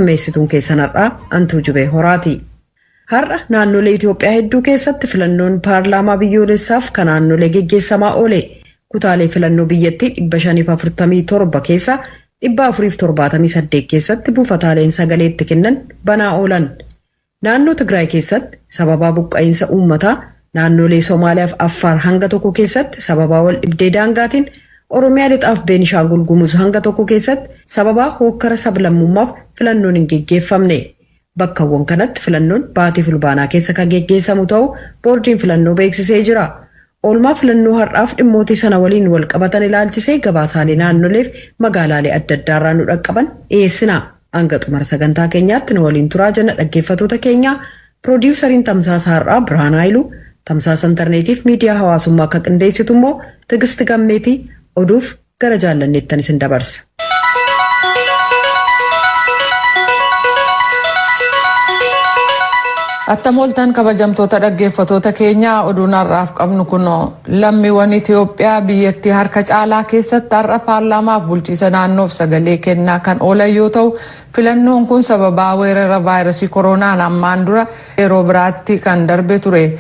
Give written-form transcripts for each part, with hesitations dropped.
Meessituun keessan har'aa Antuu Jubee Horaati. Har'a naannolee Itoophiyaa hedduu keessatti filannoon paarlaamaa biyyoolessaaf kan naannolee geggeessamaa oole. Kutaalee filannoo biyyattii 547 keessaa 478 keessatti buufataaleen sagalee itti kennan banaa oolan. Naannoo Tigraay keessatti sababaa buqqa'iinsa uummataa, naannolee Somaaliyaa fi Affaar hanga tokko keessatti sababaa wal dhibdee daangaatiin, Oromiyaa lixaaf Beenishaangul Gumuz hanga tokko keessatti sababaa hookkara sablammummaaf filannoon hin geggeeffamne. Bakkawwan kanatti filannoon baatii Fulbaanaa keessa kan geggeessamu ta'uu boordiin filannoo beeksisee jira. Oolmaa filannoo har'aaf dhimmootii sana waliin wal qabatan ilaalchisee gabaasaalee naannoleef magaalaalee adda addaarraa nu dhaqqaban dhiyeessina. Hanga xumura sagantaa keenyaatti nu waliin turaa jenna dhaggeeffattoota keenyaa. Piroodiwusariin tamsaasa har'aa Birhaan Haayiluu, tamsaasa intarneetiif miidiyaa hawaasummaa akka qindeessitu immoo Tigisti Gammeetii. Oduuf gara jaallanneettan isin dabarsa. Attam ooltan kabajamtoota dhaggeeffatoota keenyaa, oduun har'aaf qabnu kunoo. Lammiiwwan Itoophiyaa biyyattii harka caalaa keessatti har'a paarlaamaaf bulchiisa naannoof sagalee kennaa kan oolan yoo ta'u, filannoon kun sababaa weerara vaayirasii koronaan ammaan dura yeroo biraatti kan darbe ture.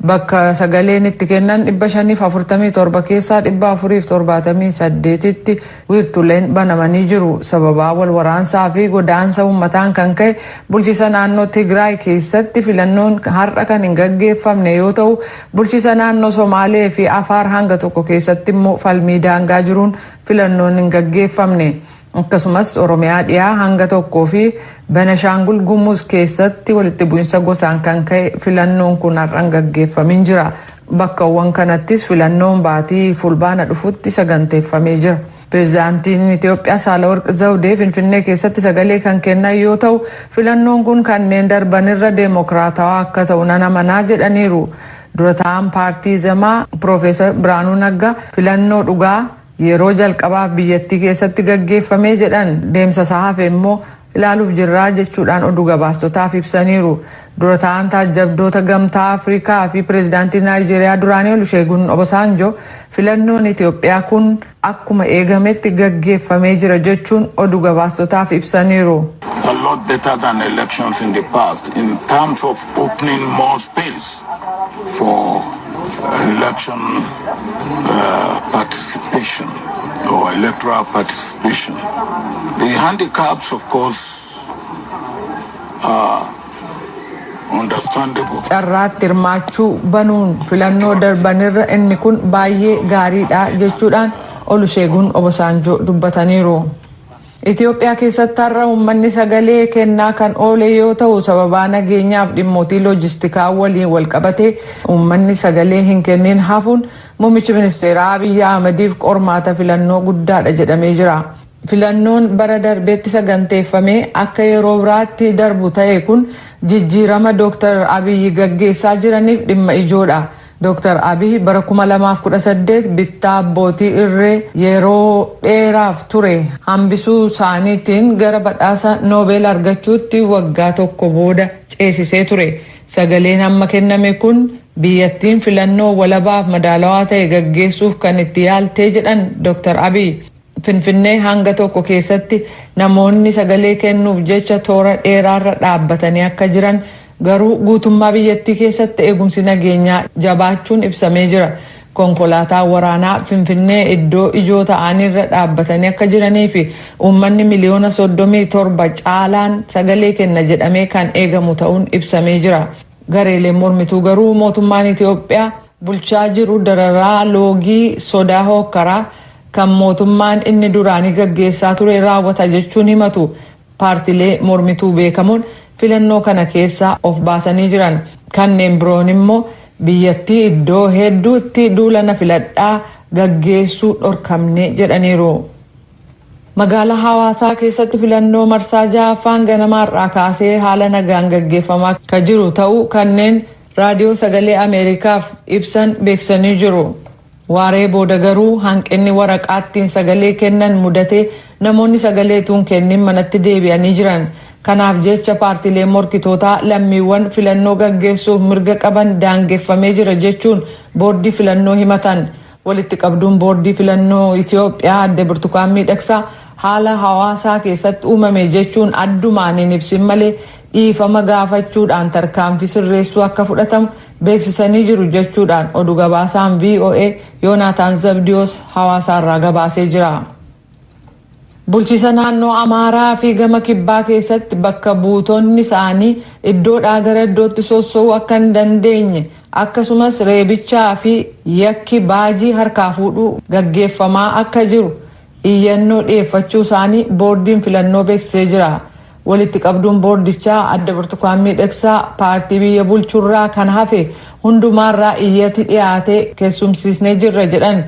Bakka sagaleen itti kennan 547 keessaa 478tti wiirtuleen banamanii jiru. Sababaa wal waraansaa fi godaansa uummataan kan ka'e bulchiisa naannoo Tigraay keessatti filannoon har'a kan hin gaggeeffamne yoo ta'u, bulchiisa naannoo Somaalee fi Afaar hanga tokko keessatti immoo falmii daangaa jiruun filannoon hin gaggeeffamne. Akkasumas Oromiyaa dhiyaa hanga tokkoo fi Benashaangul Gumuz keessatti walitti bu'insa gosaan kan ka'e filannoon kun har'a hin gaggeeffamin jira. Bakkawwan kanattis filannoon baatii Fulbaana dhufutti saganteeffamee jira. Pireezidaantiin Itoophiyaa Saalawarq Zawudee Finfinnee keessatti sagalee kan kennan yoo ta'u, filannoon kun kanneen darbanirra deemokiraatawaa akka ta'u nan amanaa jedhaniiru. Dura ta'an paartii Zemaa Piroofeesar Biraanuu Naggaa filannoo dhugaa yeroo jalqabaaf biyyattii keessatti gaggeeffamee jedhan, deemsa isaa hafe immoo ilaaluuf jirraa jechuudhaan oduu gabaastotaaf ibsaniiru. Dura ta'an taajjabdoota Gamtaa Afrikaa fi pireezidaantii Naayijeeriyaa duraanii Oluseegun Obasanjo filannoon Itoophiyaa kun akkuma eegametti gaggeeffamee jira jechuun oduu gabaastotaaf ibsaniiru. A lot better than elections in the past in terms of opening more space for election participation or electoral participation. The handicaps, of course, are understandable. Carraatti hirmaachuu banuun filannoo darbanirra inni kun baay'ee gaariidha jechuudhaan Oluseegun Obasanjoo dubbataniiru. Itoophiyaa keessatti har'a uummanni sagalee kennaa kan oole yoo ta'u, sababaa nageenyaaf dhimmootii loojistikaa waliin walqabatee uummanni sagalee hin kennin hafuun muummichi ministeeraa Abiyyi Ahmediif qormaata filannoo guddaadha jedhamee jira. Filannoon bara darbeetti saganteeffamee akka yeroo biraatti darbu ta'e kun jijjiirama Dr. Abiyyi gaggeessaa jiraniif dhimma ijoodha. Dr. Abiy bara 2018 bittaa abbootii irree yeroo dheeraaf ture hambisuu isaaniitiin gara badhaasa Noobeel argachuutti waggaa tokko booda ceesisee ture. Sagaleen amma kenname kun biyyattiin filannoo walabaaf madaalawaa ta'e gaggeessuuf kan itti yaaltee jedhan Dr. Abiy. Finfinnee hanga tokko keessatti namoonni sagalee kennuuf jecha toora dheeraarra dhaabbatanii akka jiran, garuu guutummaa biyyattii keessatti eegumsi nageenyaa jabaachuun ibsamee jira. Konkolaataa waraanaa Finfinnee iddoo ijoo ta'anirra dhaabbatanii akka jiranii fi uummanni miliyoona 37 caalaan sagalee kenna jedhamee kan eegamu ta'uun ibsamee jira. Gareeleen mormituu garuu mootummaan Itoophiyaa bulchaa jiru dararaa loogii sodaa hookkaraa kan mootummaan inni duraanii gaggeessaa ture raawwata jechuun himatu. Paartilee mormituu beekamoon filannoo kana keessaa of baasanii jiran. Kanneen biroon immoo biyyattii iddoo hedduutti duula na filadhaa gaggeessuu dhorkamne jedhaniiru. Magaalaa Hawaasaa keessatti filannoo marsaa ja'affaan ganamaarraa kaasee haala nagaan gaggeeffamaa kan jiru ta'uu kanneen Raadiyoo Sagalee Ameerikaaf ibsan beeksisanii jiru. Waaree booda garuu hanqinni waraqaattiin sagalee kennan mudatee namoonni sagalee tuun kennin manatti deebi'anii jiran. Kanaaf jecha paartileen morkitootaa lammiiwwan filannoo gaggeessuuf mirga qaban daangeffamee jira jechuun boordii filannoo himatan. Walitti qabduun boordii filannoo Itiyoophiyaa adde Birtukaan Miidhagsaa haala hawaasaa keessatti uumame jechuun addumaan hin ibsin malee dhiifama gaafachuudhaan tarkaanfii sirreessuu akka fudhatamu beeksisanii jiru jechuudhaan oduu gabaasaan VOA Yoonaataan Zabdiyoos hawaasaarraa gabaasee jira. Bulchiisa naannoo Amaaraa fi gama kibbaa keessatti bakka buutonni isaanii iddoodhaa gara iddootti sossoo'uu akka hin dandeenye, akkasumas reebichaa fi yakki baajii harkaa fuudhuu gaggeeffamaa akka jiru iyyannoo dhiyeeffachuu isaanii boordiin filannoo beeksisee jira. Walitti qabduun boordichaa adda Birtukaan Miidhagsaa paartii biyya bulchurraa kan hafe hundumaarraa iyyati dhiyaatee keessumsiisnee jirra jedhan.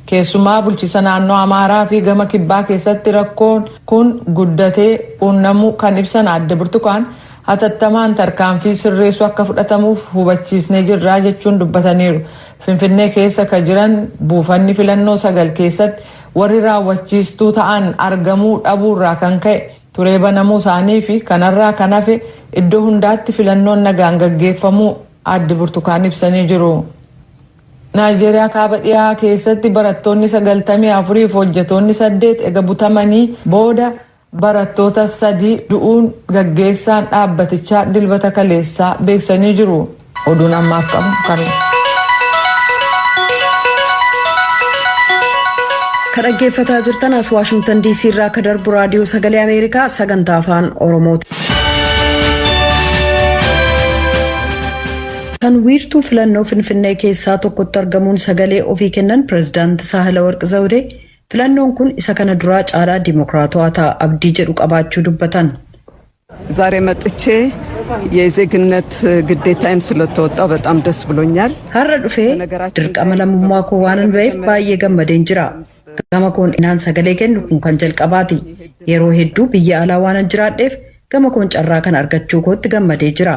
Keessumaa bulchiisa naannoo Amaaraa fi gama kibbaa keessatti rakkoon kun guddatee quunnamuu kan ibsan adda Birtukaan, hatattamaan tarkaanfii sirreessuu akka fudhatamuuf hubachiisnee jirra jechuun dubbataniiru. Finfinnee keessa ka jiran buufanni filannoo 9 keessatti warri raawwachiistuu ta'an argamuu dhabuurraa kan ka'e turee banamuu isaanii fi kanarraa kan hafe iddoo hundaatti filannoon nagaan gaggeeffamuu adde Burtukaan ibsanii jiru. Naayijeeriyaa kaaba dhiyaa keessatti barattoonni 94 fi hojjetoonni 8 ega butamanii booda barattoota 3 du'uun gaggeessaan dhaabbatichaa Dilbata kaleessaa beeksisanii jiru. Oduun ammaaf qabu kanuma. Ka dhaggeeffataa jirtan as Waashingtan DC irraa ka darbu raadiyoo Sagalee Ameerikaa sagantaa Afaan Oromooti. Kan wiirtuu filannoo Finfinnee keessaa tokkotti argamuun sagalee ofii kennan pirezidaanti Saahilawarq Zawudee, filannoon kun isa kana duraa caalaa dimokiraatawaa ta'a abdii jedhu qabaachuu dubbatan. ዛሬ መጥቼ የዜግነት ግዴታዬን ስለተወጣው በጣም ደስ ብሎኛል። Har'a dhufee dirqama lammummaa koo waanan ba'eef baay'ee gammadeen jira. Gama koon inaan sagalee kennu kun kan jalqabaati. Yeroo hedduu biyya alaa waanan jiraadheef gama koon carraa kan argachuu kootti gammadee jira.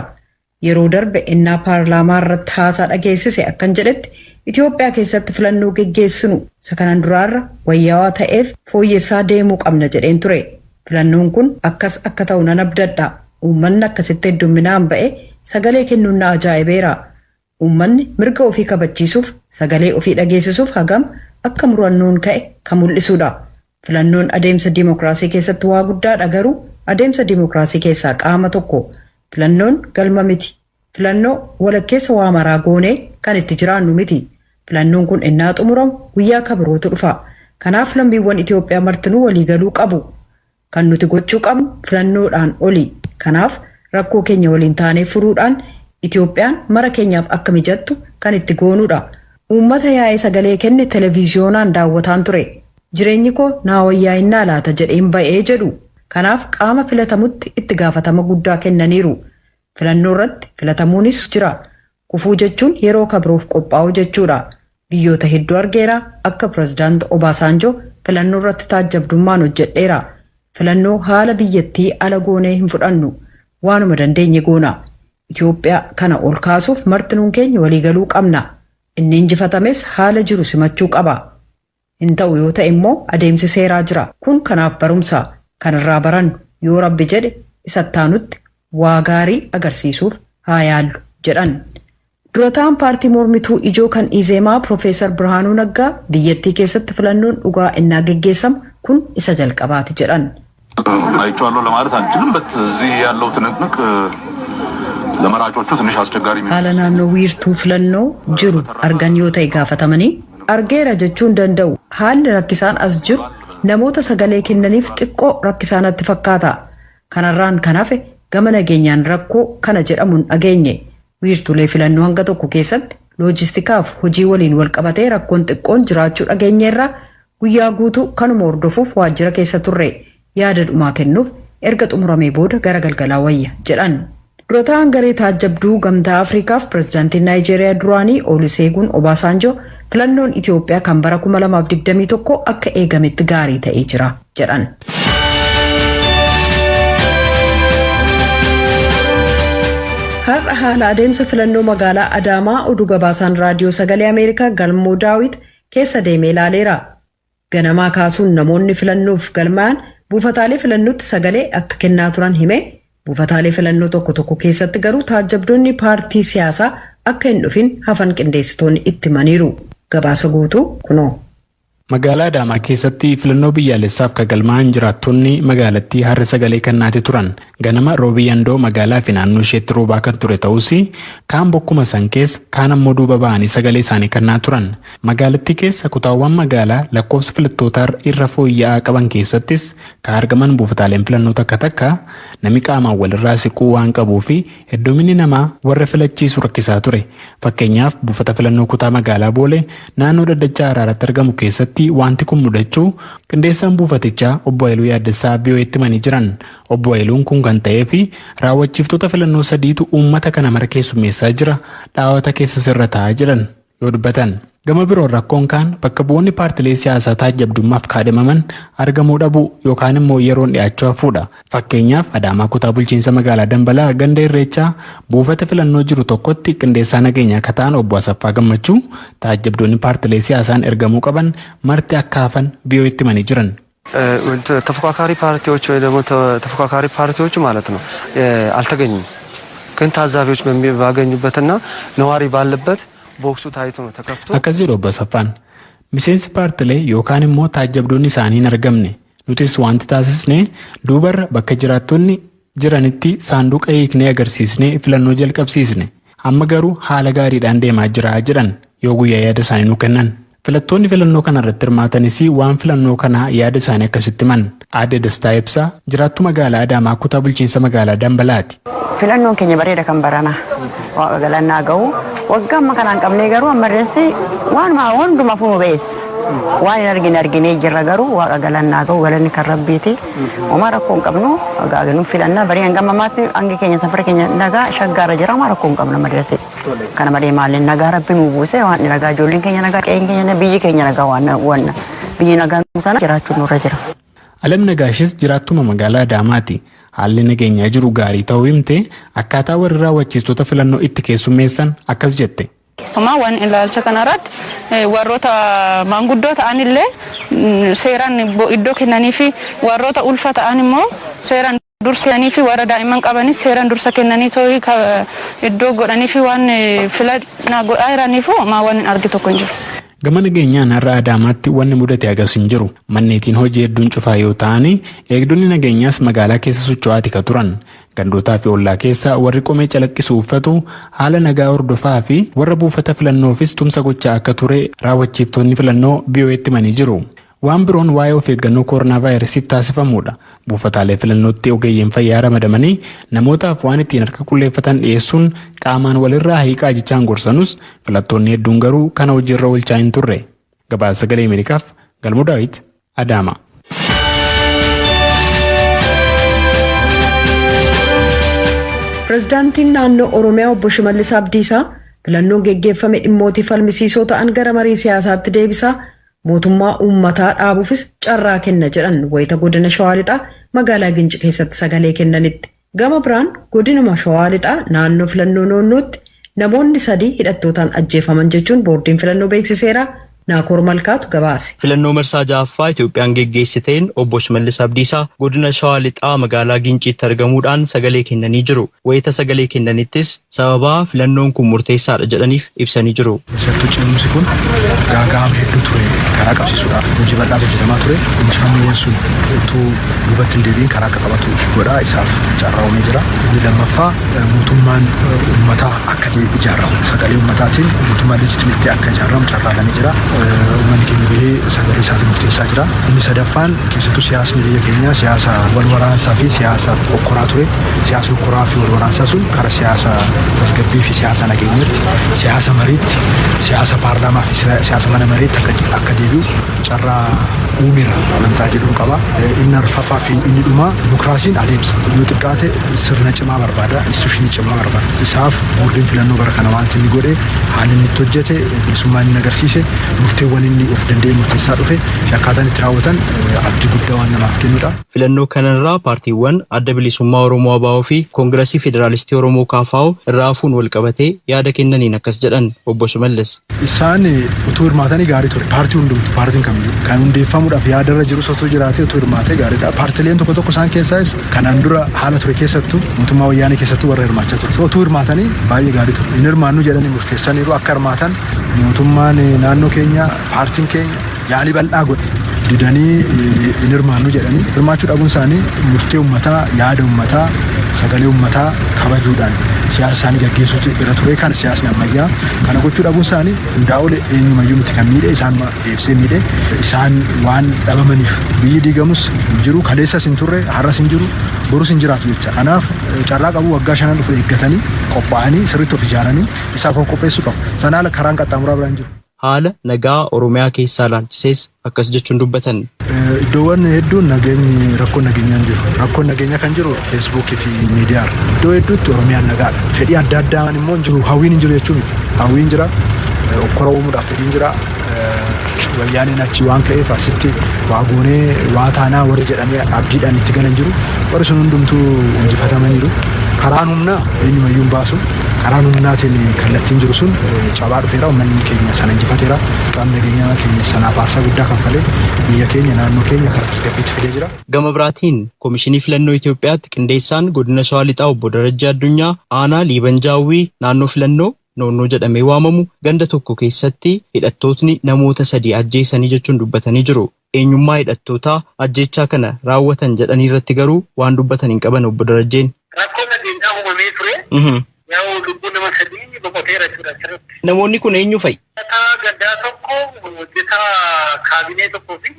Yeroo darbe innaa paarlaamaa irratti haasaa dhageessise akkan jedhetti, Itoophiyaa keessatti filannoo geggeessinu isa kanan duraarra wayyaawaa ta'eef fooyyessaa deemuu qabna jedheen ture. Filannoon kun akkas akka ta'u nan abdadha. Uummanni akkasitti heddumminaan ba'e sagalee kennuun na ajaa'ibeera. Uummanni mirga ofii kabachiisuuf, sagalee ofii dhageessisuuf hagam akka murannoon ka'e kan mul'isudha. Filannoon adeemsa diimokiraasii keessatti waa guddaadha, garuu adeemsa diimokiraasii keessaa qaama tokko. Filannoon galma miti. Filannoo walakkeessa waa maraa goonee kan itti jiraannu miti. Filannoon kun innaa xumuramu guyyaa kabirootu dhufa. Kanaaf lammiiwwan Itoophiyaa martinuu waliigaluu qabu. Kan nuti gochuu qabnu filannoodhaan oli. Kanaaf rakkoo keenya waliin taanee furuudhaan Itoophiyaan mara keenyaaf akka mijattu kan itti goonudha. Uummata yaa'ee sagalee kenne televiziyoonaan daawwataan ture. Jireenyi koo naa wayya'innaa laata jedheen ba'ee jedhu. Kanaaf qaama filatamutti itti gaafatama guddaa kennaniiru. Filannoo irratti filatamuunis jira. Kufuu jechuun yeroo kabiroof qophaa'uu jechuudha. Biyyoota hedduu argeera. Akka pirezidaanti Obaasaanjoo filannoo irratti taajjabdummaan hojjedheera. Filannoo haala biyyattii ala goonee hin fudhannu. Waanuma dandeenye goona. Itoophiyaa kana ol kaasuuf martinuun keenya waliigaluu qabna. Inni injifatames haala jiru simachuu qaba. Hin ta'u yoo ta'e immoo adeemsi seeraa jira. Kun kanaaf barumsa. Kanarraa barannu, yoo Rabbi jedhe isattaanutti waa gaarii agarsiisuuf haa yaallu jedhan. Durataan paartii mormituu ijoo kan Izeemaa Piroofeesar Birhaanuu Naggaa biyyattii keessatti filannoon dhugaa innaa geggeessamu kun isa jalqabaati jedhan. አይቼዋለሁ ለማለት አንችልም። በት እዚህ ያለው ትንቅንቅ ለመራጮቹ ትንሽ አስቸጋሪ Haala naannoo wiirtuu filannoo jiru argan yoo ta'e gaafatamanii, argeera jechuu hin danda'u. Haalli rakkisaan as jiru namoota sagalee kennaniif xiqqoo rakkisaa natti fakkaata. Kanarraan kan hafe gama nageenyaan rakkoo kana jedhamuun dhageenye. Wiirtulee filannoo hanga tokko keessatti loojistikaaf hojii waliin wal qabatee rakkoon xiqqoon jiraachuu dhageenyeerra. Guyyaa guutuu kanuma hordofuuf waajjira keessa turre, yaada dhumaa kennuuf erga xumuramee booda gara galgalaa wayya jedhan. Durataan garee taajjabduu Gamtaa Afriikaaf pirezidaantiin Naayijeeriyaa duraanii Oluseegun Obaasaanjoo filannoon Itoophiyaa kan bara 2021 akka eegametti gaarii ta'ee jira jedhan. Har'a haala adeemsa filannoo magaalaa Adaamaa oduu gabaasaan raadiyoo Sagalee Ameerikaa Galmoo Daawit keessa deemee ilaaleera. Ganamaa kaasuun namoonni filannoof galmaa'an buufataalee filannootti sagalee akka kennaa turan hime. Buufataalee filannoo tokko tokko keessatti garuu taajjabdoonni paartii siyaasaa akka hin dhufin hafan qindeessitoonni itti himaniiru. Gabaasa guutuu kunoo. Magaalaa Adaamaa keessatti filannoo biyyaalessaaf kan galmaa'an jiraattonni magaalattii har'a sagalee kennaati turan. Ganama roobii yandoo magaalaa fi naannoo isheetti roobaa kan ture ta'us, kaan bokkuma san keessa, kaan ammoo duuba ba'anii sagalee isaanii kennaa turan. Magaalattii keessa kutaawwan magaalaa lakkoofsa filattootaa irra fooyya'aa qaban keessattis kan argaman buufataaleen filannoo takka takka namni qaamaan walirraa siquu waan qabuu fi hedduminni namaa warra filachiisu rakkisaa ture. Fakkeenyaaf, buufata filannoo kutaa magaalaa Boolee naannoo Daddachaa Araaratti argamu keessatti wanti kun mudachuu qindeessaan buufatichaa obbo Haayiluu Yaaddessaa VOA'tti himanii jiran. Obbo Haayiluun kun kan ta'ee fi raawwachiiftota filannoo sadiitu uummata kana mara keessummeessaa jira, dhaawata keessa sirra taa'aa jiran yoo dubbatan. Gama biroon rakkoon kaan bakka bu'oonni paartilee siyaasaa taajjabdummaaf kaadhimaman argamuu dhabuu yookaan immoo yeroon dhiyaachuu hafuudha. Fakkeenyaaf, Adaamaa kutaa bulchiinsa magaalaa Dambalaa ganda Irreechaa buufata filannoo jiru tokkotti qindeessaa nageenyaa akka ta'an obbo Asaffaa Gammachuu taajjabdoonni paartilee siyaasaan ergamuu qaban marti akka hafan VOA'tti himanii jiran. ተፎካካሪ ፓርቲዎች ወይ ደግሞ ተፎካካሪ ፓርቲዎቹ ማለት ነው አልተገኙም። ግን ታዛቢዎች ባገኙበትና ነዋሪ ባለበት ቦክሱ ታይቶ ነው ተከፍቶ Akkas jedhu obbo Asaffaan. Miseensi paartilee yookaan immoo taajjabdoonni isaanii hin argamne. Nutis wanti taasisne duubarra bakka jiraattonni jiranitti saanduqa hiiknee agarsiisnee filannoo jalqabsiisne. Amma garuu haala gaariidhaan deemaa jira jedhan yoo guyyaa yaada isaanii nu kennan. Filattoonni filannoo kana irratti hirmaatanis waan filannoo kanaa yaada isaanii akkasitti himan. Aadde Dastaa Ibsaa jiraattuu magaalaa Adaamaa kutaa bulchiinsa magaalaa Dambalaati. Filannoon keenya bareeda kan barana. Waaqa galannaa gahu. Waggaa amma kanaan qabnee garuu ammarreessi waanuma hundumaafuu nu beessa. Waan hin argine arginee jirra, garuu waaqa galannaa gahu, galanni kan rabbiiti. Homaa rakkoo hin qabnu, nu filannaa barii hanga ammaatti hangi keenya safara keenya nagaa shaggaarra jira, homaa rakkoo hin qabnu madarasi. Kana malee maalin nagaa rabbi nu buuse, waan nagaa, ijoolleen keenya nagaa, qe'een keenya, biyyi keenya nagaa, waan waan biyyi nagaa nu tana jiraachuun nurra jira. Alam Nagaashis jiraattuma magaalaa Adaamaati. Haalli nageenyaa jiru gaarii ta'uu himte, akkaataa warri raawwachiistota filannoo itti keessummeessan akkas jette. Homaa waan ilaalcha kanarratti warroota maanguddoo ta'anillee seeraan iddoo kennanii fi warroota ulfa ta'an immoo seeraan dursanii fi warra daa'imman qabanis seeraan dursa kennanii too'ii iddoo godhanii fi waan filannaa godhaa jiraniif homaa waan hin argi tokko hin jiru. Gama nageenyaan har'a Adaamaatti wanni mudate hagas hin jiru. Manneetiin hojii hedduun cufaa yoo ta'an, eegdonni nageenyaas magaalaa keessa socho'aati ka turan. Gandootaa fi ollaa keessa warri qomee calaqqisu uffatu haala nagaa hordofaa fi warra buufata filannoofis tumsa gochaa akka ture raawwachiiftonni filannoo VOA'tti himanii jiru. Waan biroon waa'ee of eeggannoo koronaa vaayirasiif taasifamudha. Buufataalee filannootti ogeeyyiin fayyaa ramadamanii namootaaf waan ittiin harka qulleeffatan dhiyeessuun qaamaan walirraa hiiqaa jechaan gorsanus, filattoonni hedduun garuu kana hojiirra oolchaa hin turre. Gabaasa Sagalee Ameerikaaf Galmoo Daawit, Adaama. Pireezidaantiin naannoo Oromiyaa obbo Shimallis Abdiisaa filannoon geggeeffame dhimmootii falmisiisoo ta'an gara marii siyaasaatti deebisaa, mootummaa uummataa dhaabuufis carraa kenna jedhan wayita godina Shawaa Lixaa magaalaa Ginci keessatti sagalee kennanitti. Gama biraan godinuma Shawaa Lixaa naannoo filannoo Noonnootti namoonni sadii hidhattootaan ajjeefaman jechuun boordiin filannoo beeksiseera. Naakoor Malkaatu gabaase. Filannoo marsaa ja'affaa Itoophiyaan geggeessiteen obbo Shimallis Abdiisaa godina Shawaa Lixaa magaalaa Ginciitti argamuudhaan sagalee kennanii jiru. Wayita sagalee kennanittis sababaa filannoon kun murteessaadha jedhaniif ibsanii jiru. Keessattuu ce'umsi kun gaaga'ama hedduu ture karaa qabsiisuudhaaf hojii bal'aatu hojjetamaa ture. Injifannoowwan sun utuu duubatti hin deebiin karaa akka qabatu godhaa isaaf carraa uumee jira. Inni lammaffaa, mootummaan uummataa akka ijaaramu, sagalee uummataatiin mootummaan legitimate akka ijaaramu carraa lamee jira. Uummanni keenya bahee sagalee isaatiin murteessaa jira. Inni sadaffaan, keessattuu siyaasni biyya keenyaa siyaasa wal waraansaa fi siyaasa okkoraa ture. Siyaasni okkoraa fi wal waraansaa sun karaa siyaasa tasgabbii fi siyaasa nageenyatti, siyaasa mariitti, siyaasa paarlaamaa fi siyaasa mana mariitti akka deebi'u carraa uumeera amantaa jedhuun qaba. Inni arfaffaa fi inni dhumaa, dimokiraasiin adeemsa. Yoo xiqqaate sirna cimaa barbaada, institution cimaa barbaada. Isaaf boordiin filannoo bara kana wanti inni godhe, haalli inni itti hojjete, bilisummaan inni agarsiise, murteessummaan inni agarsiise, Murteewwan inni of danda'ee murteessaa dhufe akkaataan itti raawwatan abdii guddaa waan namaaf kennudha. Filannoo kanarraa paartiiwwan Adda Bilisummaa Oromoo ABO fi Koongirasii Federaalistii Oromoo KFO irraa hafuun wal qabatee yaada kennaniin akkas jedhan obbo Shimallis. Isaan utuu hirmaatanii gaarii ture. Paartii hundumtu, paartiin kamiyyuu kan hundeeffamuudhaaf yaadarra jirus osoo jiraatee, utuu hirmaatee gaariidha. Paartileen tokko tokko isaan keessaas kanaan dura haala ture keessattuu, mootummaa Wayyaanee keessattuu warra hirmaachaa ture. Utuu hirmaatanii baay'ee gaarii ture. Hin hirmaannu jedhanii murteessaniiru. Akka hirmaatan mootummaan naannoo keenya, paartiin keenya yaalii bal'aa godhe. Didanii hin hirmaannu jedhanii hirmaachuu dhabuun isaanii murtee uummataa, yaada uummataa, sagalee uummataa kabajuudhaan siyaasa isaanii gaggeessuutu irra ture. Kana siyaasni ammayyaa kana gochuu dhabuun isaanii hundaa ol eenyumayyuu miti kan miidhe, isaan deebisee miidhe. Isaan waan dhabamaniif biyyi diigamus hin jiru, kaleessas hin turre, har'as hin jiru, borus hin jiraatu jecha. Kanaaf carraa qabu waggaa 5 dhufu eeggatanii, qophaa'anii, sirriitti of ijaaranii isaaf of qopheessuu qabu. Sana ala karaan qaxxaamuraa biraan jiru. Haala nagaa Oromiyaa keessaa ilaalchisees akkas jechuun dubbatan. Iddoowwan hedduun nageenyi, rakkoon nageenyaa hin jiru. Rakkoon nageenyaa kan jiru Feesbuukii fi miidiyaarra. Iddoo hedduutti Oromiyaan nagaadha. Fedhii adda addaan immoo hin jiru. Hawwiin hin jiru jechuu miti. Hawwiin jira. Okkora uumuudhaaf fedhiin jira. Wayyaaneen achi waan ka'eef asitti waa goonee waa taanaa warri jedhanii abdiidhaan itti galan jiru. Warri sun hundumtuu injifatamaniiru. Karaan humnaa eenyumayyuu hin baasu. Karaan humnaatiin kallattiin jiru sun cabaa dhufeera. Uummanni keenya sana injifateera. Qaamni nageenyaa keenya sanaaf aarsaa guddaa kaffalee biyya keenya, naannoo keenya karaa tasgabbiitti fidee jira. Gama biraatiin Komishinii Filannoo Itoophiyaatti qindeessaan godina Shawaa Lixaa obbo Darajjee Addunyaa aanaa Liiban Jaawwii naannoo filannoo Noonnoo jedhamee waamamu ganda tokko keessatti hidhattootni namoota 3 ajjeesanii jechuun dubbatanii jiru. Eenyummaa hidhattootaa ajjeechaa kana raawwatan jedhanii irratti garuu waan dubbatan hin qaban obbo Darajjeen. Rakkoon nageenyaa uumamee ture. Yaa'u lubbuu nama 3 boqoteera jechuudha achirratti. Namoonni kun eenyu fa'i? Hojjetaa gandaa tokko, hojjetaa kaabinee tokkoo fi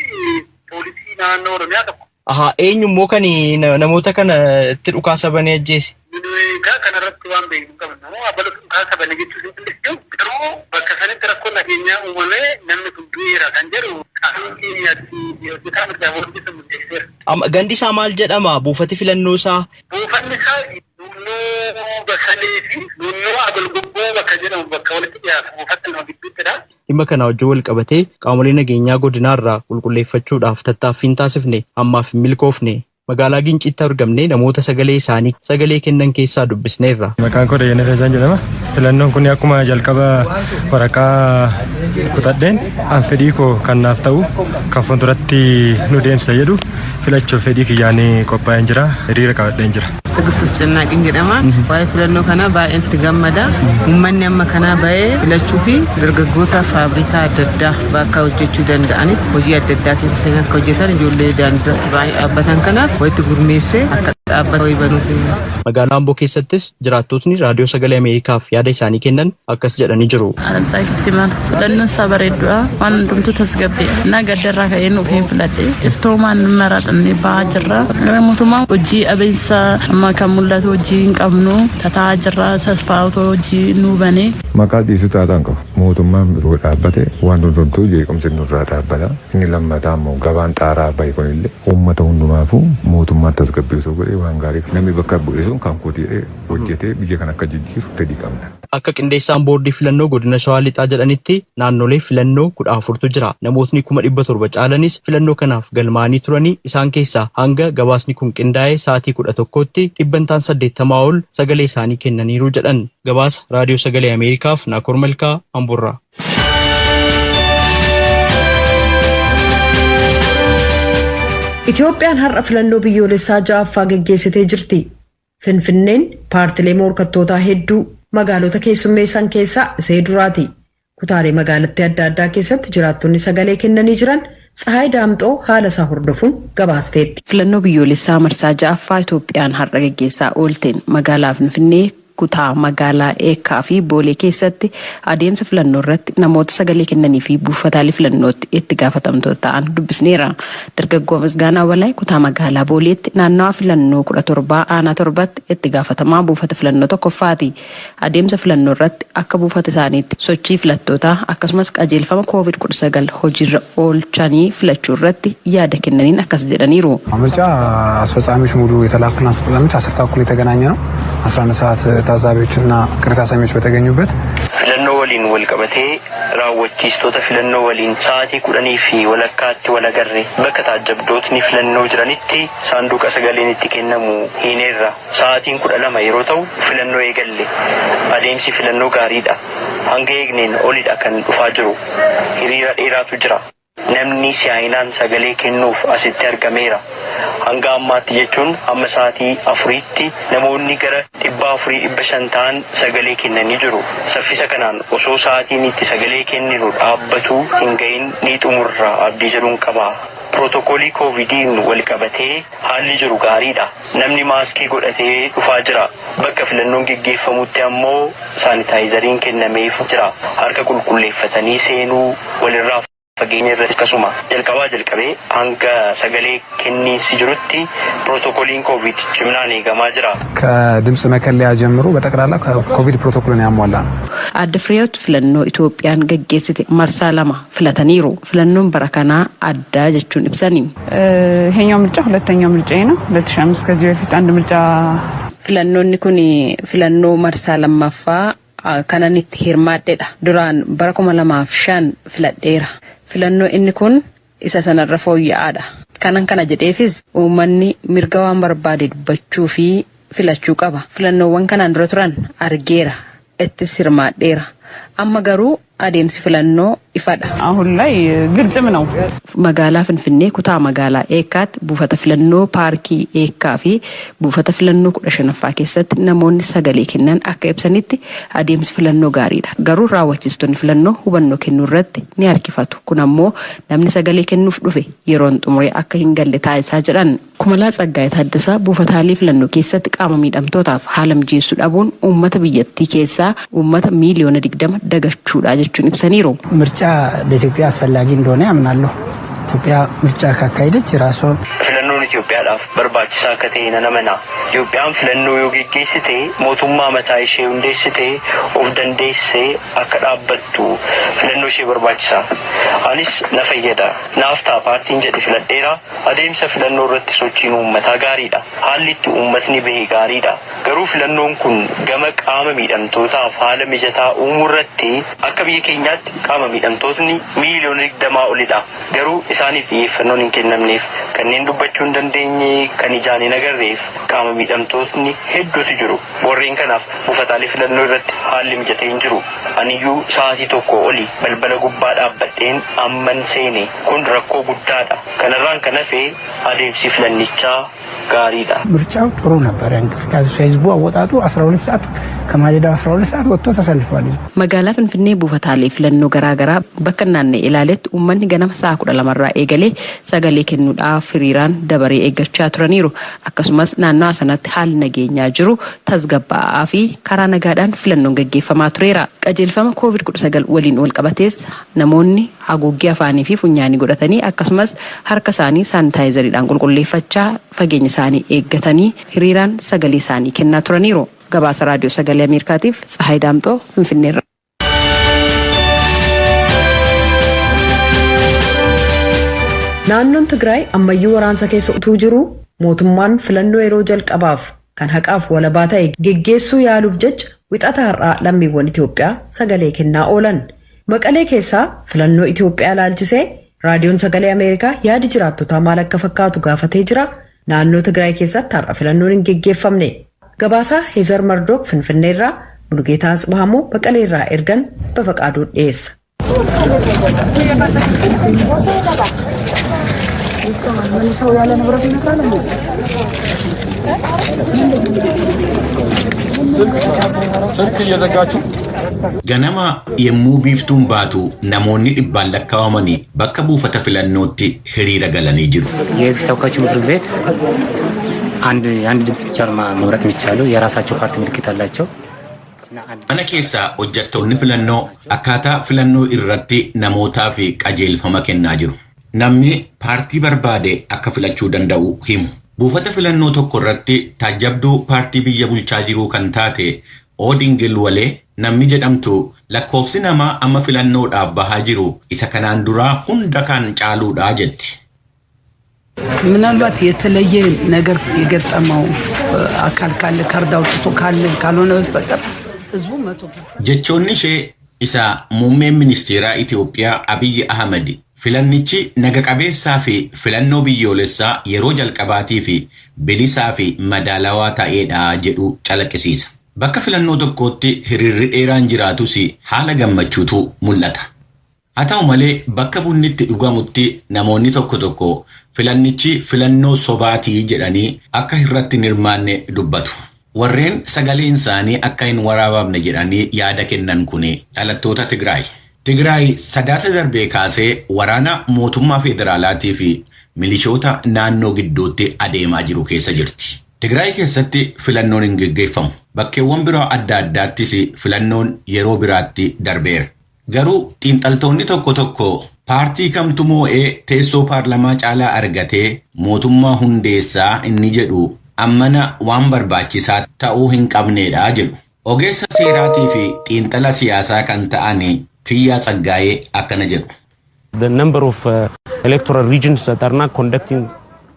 poolisii naannoo Oromiyaa tokko. Ahaa, eenyu immoo kan namoota kana itti dhukaasa banee ajjeese? Egaa kanarratti waan beeknu hin qabnu. Abalutu dhukaasa bane jechuu hin dandeenyu. Garuu bakka sanitti rakkoon nageenyaa uumamee namni kun du'eera kan jedhu qaamni keenya hojjetaa mirgaa hojjetu murteesseera. Gandi isaa maal jedhama? Buufati filannoo isaa? Buufanni isaa Nunnoo Basalee fi Nunnoo Agalgobboo bakka jedhamu, bakka walitti dhiyaatu, buufata lama gidduuttidha. Dhimma kana wajjin wal qabatee qaamolee nageenyaa godinaarraa qulqulleeffachuudhaaf tattaaffiin taasifne ammaaf hin milkoofne. Magaalaa Ginciitti argamnee namoota sagalee isaanii sagalee kennan keessaa dubbisneerra. Maqaan koo Dayyana Feesaan jedhama. Filannoon kun akkuma jalqaba waraqaa kutadheen an fedhii koo kan naaf ta'u, kan fuulduratti nu deemsa jedhu filachuuf fedhii kiyyaan qophaa'een jira. Hiriira qabadheen jira. Tigist Ascannaaqin jedhama. Waa'ee filannoo kanaa baay'een itti gammada. Uummanni amma kanaa ba'ee filachuu fi dargaggoota faabrikaa adda addaa bakka hojjechuu danda'anitti hojii adda addaa keessa seenan akka hojjetan, ijoollee daandii irratti baay'ee dhaabbatan kanaaf walitti gurmeessee akka dhaabbata wayii banuuf. Magaalaa Amboo keessattis jiraattotni Raadiyoo Sagalee Ameerikaaf yaada isaanii kennan akkas jedhanii jiru. Alamsaa Iftimaan filannoon isaa bareedduudha. Waan hundumtuu tasgabbiidha. Naa gaddarraa ka'ee nuuf hin filadhe. Iftoomaan maradhannee ba'aa jirra. Gara mootummaa hojii dhabiinsa amma kan mul'atu, hojii hin qabnu, tataa jirra. Sasfaa'otoo hojii nuu banee. Maqaa dhiisuu taataan qabu. Mootummaan yeroo dhaabbate waan hundumtuu jeequmsi nurraa dhaabbata. Inni lammataa immoo gabaan xaaraa bahe kunillee uummata hundumaafuu mootummaan tasgabbeessuu godhee waan gaarii, namni bakka bu'e sun kan kooti jedhee hojjetee biyya kana akka jijjiiru fedhii qabna. Akka qindeessaan boordii filannoo godina Shawaa Lixaa jedhanitti naannolee filannoo 14tu jira. Namootni 700,000 caalanis filannoo kanaaf galmaa'anii turanii, isaan keessaa hanga gabaasni kun qindaa'ee sa'aatii 11tti dhibbantaan 80 ol sagalee isaanii kennaniiru jedhan. Gabaasa Raadiyoo Sagalee Ameerikaaf Naakoor Malkaa Amborraa. Itoophiyaan har'a filannoo biyyoolessaa ja'affaa geggeessitee jirti. Finfinneen paartilee morkattootaa hedduu magaalota keessummeessan keessaa ishee duraati. Kutaalee magaalattii adda addaa keessatti jiraattonni sagalee kennanii jiran. Tsahaay Daamxoo haala isaa hordofuun gabaasteetti. Filannoo biyyoolessaa marsaa ja'affaa Itoophiyaan har'a gaggeessaa oolteen magaalaa Finfinnee kutaa magaalaa Eekkaa fi Boolee keessatti adeemsa filannoo irratti namoota sagalee kennanii fi buufataalee filannootti itti gaafatamtoota ta'an dubbisneera. Dargaggoo Misgaanaa Walaay kutaa magaalaa Booleetti naannawaa filannoo 17 aanaa 7tti itti gaafatamaa buufata filannoo tokkoffaati. Adeemsa filannoo irratti akka buufata isaaniitti sochii filattootaa akkasumas qajeelfama Covid 19 hojiirra oolchanii filachuu irratti yaada kennaniin akkas jedhaniiru. ምርጫ አስፈጻሚዎች ሙሉ የተላኩልን አስፈጻሚዎች 10 ተኩል የተገናኘ ነው። 11 ሰዓት ታዛቢዎችና ቅሬታ ሰሚዎች በተገኙበት Filannoo waliin wal qabatee raawwachiistota filannoo waliin sa'aatii 10:30tti wal agarre. Bakka taajjabdootni filannoo jiranitti saanduqa sagaleen itti kennamu hiineerra. Sa'aatiin 12 yeroo ta'u filannoo eegalle. Adeemsi filannoo gaariidha. Hanga eegneen olidha kan dhufaa jiru. Hiriira dheeraatu jira. Namni si'aayinaan sagalee kennuuf asitti argameera. Hanga ammaatti jechuun hamma sa'aatii 4tti namoonni gara 400, 500 ta'an sagalee kennanii jiru. Saffisa kanaan osoo sa'aatiin itti sagalee kenninu dhaabbatu hin gahin ni xumurra abdii jedhuun qaba. Pirootokoolii koovidiin wal qabatee haalli jiru gaariidha. Namni maaskii godhatee dhufaa jira. Bakka filannoon geggeeffamutti ammoo saanitaayizariin kennameef jira. Harka qulqulleeffatanii seenuu, walirraa fageenya irratti akkasuma jalqabaa jalqabee hanga sagalee kenniinsi jirutti pirootokooliin koovid ciminaan eegamaa jira. ከድምፅ መከለያ ጀምሮ በጠቅላላ ኮቪድ ፕሮቶኮልን ያሟላ ነው። Aadde Fireewoot filannoo Itoophiyaan gaggeessite marsaa lama filataniiru. Filannoon bara kanaa addaa jechuun ibsani. ይሄኛው ምርጫ ሁለተኛው ምርጫዬ ነው። 2005 ከዚህ በፊት አንድ ምርጫ Filannoonni kun filannoo marsaa lammaffaa kanan itti hirmaadhedha. Duraan bara 2005 filadheera. Filannoo inni kun isa sanarra fooyya'aadha. Kanan kana jedheefis uummanni mirga waan barbaade dubbachuu fi filachuu qaba. Filannoowwan kanaan dura turan argeera. Ittis hirmaadheera. Amma garuu adeemsi filannoo ifadha. አሁን ላይ ግልጽም ነው። Magaalaa Finfinnee kutaa magaalaa Eekkaatti buufata filannoo paarkii Eekkaa fi buufata filannoo 15ffaa keessatti namoonni sagalee kennan akka ibsanitti adeemsi filannoo gaariidha. Garuu raawwachiistonni filannoo hubannoo kennuu irratti ni harkifatu. Kun ammoo namni sagalee kennuuf dhufe yeroon xumuree akka hin galle taasisaa jedhan. Kumalaa Tsaggaayee Taaddasaa buufataalee filannoo keessatti qaama miidhamtootaaf haala mijeessuu dhabuun uummata biyyattii keessaa uummata miiliyoona 20 dagachuudha jechuun ibsaniiru. ምርጫ ለኢትዮጵያ አስፈላጊ እንደሆነ ያምናለሁ። ኢትዮጵያ ምርጫ ካካሄደች ራሷን Filannoon Itoophiyaadhaaf barbaachisaa akka ta'e nan amana. Itoophiyaan filannoo yoo geggeessite mootummaa mataa ishee hundeessite of dandeessee akka dhaabbattu filannoo ishee barbaachisa. Anis na fayyada. Naaf ta'a paartiin jedhe filadheera. Adeemsa filannoo irratti sochiin uummataa gaariidha. Haalli itti uummatni bahe gaariidha. Garuu filannoon kun gama qaama miidhamtootaaf haala mijataa uumuu irratti akka biyya keenyaatti qaama miidhamtootni miiliyoona 20 olidha. Garuu isaaniif xiyyeeffannoon hin kennamneef. Kanneen dubbachuu hin dandeenye, kan ijaan hin agarreef qaama miidhamtootni hedduutu jiru. Warreen kanaaf buufataalee filannoo irratti haalli mijatee hin jiru. Aniyyuu sa'aatii tokko oli balbala gubbaa dhaabbadheen amman seene. Kun rakkoo guddaadha. Kanarraan kan hafe adeemsi filannichaa gaariidha. ምርጫው ጥሩ ነበር። እንቅስቃሴ ህዝቡ አወጣጡ 12 ሰዓት ከማለዳው 12 ሰዓት ወጥቶ ተሰልፏል። ህዝቡ Magaalaa Finfinnee buufataalee filannoo garaagaraa bakka naanna'e ilaaletti uummanni ganama sa'a 12rraa eegalee sagalee kennuudhaaf hiriiraan dabaree eeggachaa turaniiru. Akkasumas naannawa sanatti haalli nageenyaa jiru tasgabbaa'aa fi karaa nagaadhaan filannoon gaggeeffamaa tureera. Qajeelfama COVID-19 waliin wal qabatees namoonni haguuggii afaanii fi funyaanii godhatanii akkasumas harka isaanii saanitaayizariidhaan qulqulleeffachaa fageenya isaanii eeggatanii hiriiraan sagalee isaanii kennaa turaniiru. Gabaasa Raadiyoo Sagalee Ameerikaatiif Tsahaay Daamxoo Finfinneerra. Naannoon Tigraay ammayyuu waraansa keessa utuu jiru mootummaan filannoo yeroo jalqabaaf kan haqaaf walabaa ta'e geggeessuu yaaluuf jecha Wixata har'aa lammiiwwan Itoophiyaa sagalee kennaa oolan. Maqalee keessaa filannoo Itoophiyaa ilaalchisee Raadiyoon Sagalee Ameerikaa yaadi jiraattotaa maal akka fakkaatu gaafatee jira. Naannoo Tigraay keessatti har'a filannoon hin geggeeffamne. Gabaasaa Heezar Mardook Finfinneerraa, Mulugeetaa Atsibahamoo Maqaleerraa ergan Bafaqaaduu dhiyeessa. Ganama yemmuu biiftuun baatu namoonni dhibbaan lakkaa'amanii bakka buufata filannootti hiriira galanii jiru. የህዝብ ተወካዮች ምክር ቤት አንድ አንድ ድምጽ ብቻ ነው መምረጥ የሚቻለው። የራሳቸው ፓርቲ ምልክት አላቸው። Mana keessaa hojjettoonni filannoo akkaataa filannoo irratti namootaaf qajeelfama kennaa jiru. Namni paartii barbaade akka filachuu danda'u himu. Buufata filannoo tokko irratti taajjabduu paartii biyya bulchaa jiruu kan taate Oodingil Walee namni jedhamtu lakkoofsi namaa amma filannoodhaaf bahaa jiru isa kanaan duraa hunda kan caaluudha jetti. ምናልባት የተለየ ነገር የገጠመው አካል ካለ ካርድ አውጥቶ ካለ ካልሆነ በስተቀር ህዝቡ መቶ Jechoonni ishee isa muummeen ministeeraa Itiyoophiyaa Abiyyi Ahmad filannichi naga qabeessaa fi filannoo biyyoolessaa yeroo jalqabaatii fi bilisaa fi madaalawaa ta'edha jedhu calaqqisiisa. Bakka filannoo tokkootti hiriirri dheeraan jiraatus haala gammachuutu mul'ata. Haa ta'u malee bakka bunni itti dhugamutti namoonni tokko tokko filannichi filannoo sobaatii jedhanii akka irratti hin hirmaanne dubbatu. Warreen sagaleen isaanii akka hin waraabamne jedhanii yaada kennan kun dhalattoota Tigraay. Tigraay Sadaasa darbee kaasee waraana mootummaa federaalaatii fi milishoota naannoo gidduutti adeemaa jiru keessa jirti. Tigraay keessatti filannoon hin geggeeffamu. Bakkeewwan biroo adda addaattis filannoon yeroo biraatti darbeera. Garuu xiinxaltoonni tokko tokko paartii kamtu moo'ee teessoo paarlamaa caalaa argatee mootummaa hundeessaa inni jedhu ammana waan barbaachisaa ta'uu hin qabneedha jedhu. Ogeessa seeraatii fi xiinxala siyaasaa kan ta'an Kiyyaa Tsaggaayee akkana jedhu. The number of electoral regions that are not conducting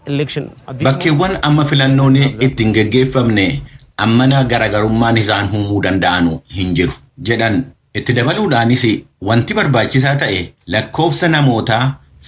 election at this Bakkeewwan amma filannoon itti hin geggeeffamne ammana garaagarummaan isaan uumuu danda'anu hin jiru jedhan. Itti dabaluudhaanis wanti barbaachisaa ta'e lakkoofsa namootaa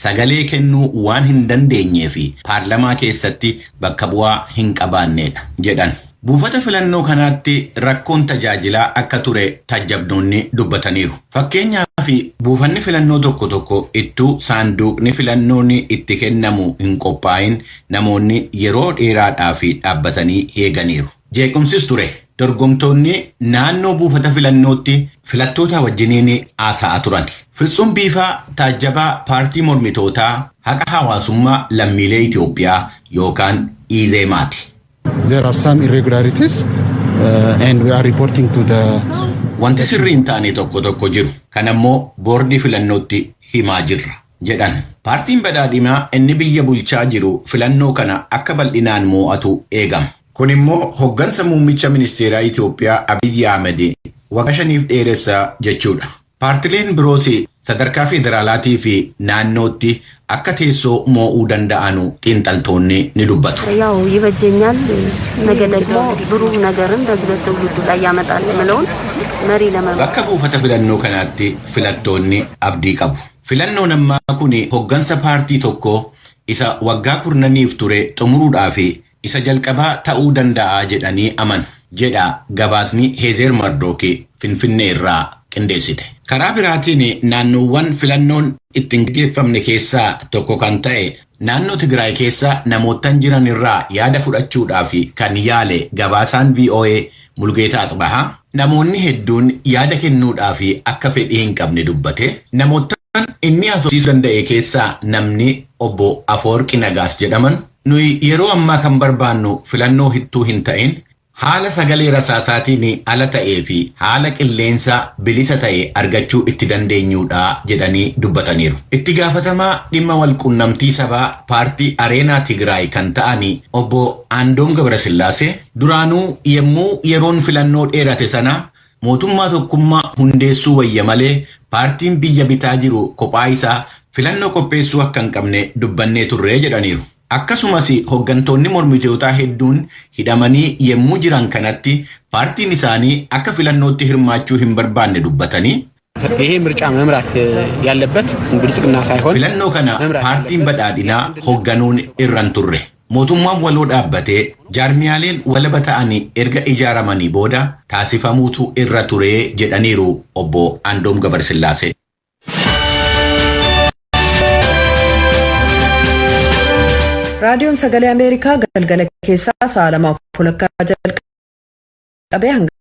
sagalee kennuu waan hin dandeenyee fi paarlamaa keessatti bakka bu'aa hin qabaannedha jedhan. Buufata filannoo kanaatti rakkoon tajaajilaa akka ture taajjabdoonni dubbataniiru. Fakkeenyaaf buufanni filannoo tokko tokko ittuu saanduqni filannoon itti kennamu hin qophaa'in namoonni yeroo dheeraadhaaf dhaabbatanii eeganiiru. Jeequmsis ture. Dorgomtoonni naannoo buufata filannootti filattoota wajjiniin haasa'aa turan. Fitsum Biifaa taajjabaa paartii mormitootaa Haqa Hawaasummaa Lammiilee Itoophiyaa yookaan Izeemaati. There are some irregularities and we are reporting to the Wanti sirrii hin taane tokko tokko jiru. Kan ammoo boordii filannootti himaa jirra jedhan. Paartiin badhaadhinaa inni biyya bulchaa jiru filannoo kana akka bal'inaan moo'atu eegama. Kun immoo hoggansa muummicha ministeeraa Itoophiyaa Abiyyi Ahmed waggaa 5f dheeressa jechuudha. Paartileen biroos sadarkaa federaalaatii fi naannootti akka teessoo moo'uu danda'anu xiinxaltoonni ni dubbatu. ያው ይበጀኛል፣ ነገ ደግሞ ብሩህ ነገርን በዚህ በትውልዱ ላይ ያመጣል የምለውን መሪ ለመምረጥ Bakka buufata filannoo kanaatti filattoonni abdii qabu. Filannoon ammaa kun hoggansa paartii tokkoo isa waggaa kurnaniif ture xumuruudhaa fi isa jalqabaa ta'uu danda'a jedhanii amanu jedha gabaasni Heezer Mardooki Finfinnee irraa qindeessite. Karaa biraatiin naannoowwan filannoon ittiin gaggeeffamne keessaa tokko kan ta'e naannoo Tigraay keessa namoottan jiran irraa yaada fudhachuudhaaf kan yaale gabaasaan VOA Mulgeetaa Asbahaa namoonni hedduun yaada kennuudhaaf akka fedhii hin qabne dubbate. Namoottan inni haasofsiisuu danda'e keessaa namni obbo Afoorqi Nagaas jedhaman, nuyi yeroo ammaa kan barbaannu filannoo hittuu hin ta'in, haala sagalee rasaasaatiin ala ta'ee fi haala qilleensa bilisa ta'e argachuu itti dandeenyudha jedhanii dubbataniiru. Itti gaafatamaa dhimma walqunnamtii sabaa paartii Areenaa Tigraay kan ta'an obbo Aandoom Gabrasillaasee, duraanuu yommuu yeroon filannoo dheerate sana mootummaa tokkummaa hundeessuu wayya malee paartiin biyya bitaa jiru kophaa isaa filannoo qopheessuu akka hin qabne dubbannee turree jedhaniiru. Akkasumas hooggantoonni mormitootaa hedduun hidhamanii yommuu jiran kanatti paartiin isaanii akka filannootti hirmaachuu hin barbaanne dubbatanii, ይሄ ምርጫ መምራት ያለበት ብልጽግና ሳይሆን Filannoo kana paartiin badhaadhinaa hoogganuun irra hin turre. Mootummaan waloo dhaabbatee jaarmiyaaleen walaba ta'anii erga ijaaramanii booda taasifamuutu irra ture jedhaniiru obbo Andoom Gabarsillaasee. Raadiyoon Sagalee Ameerikaa galgala keessaa sa'a 2:30 jalqabee hanga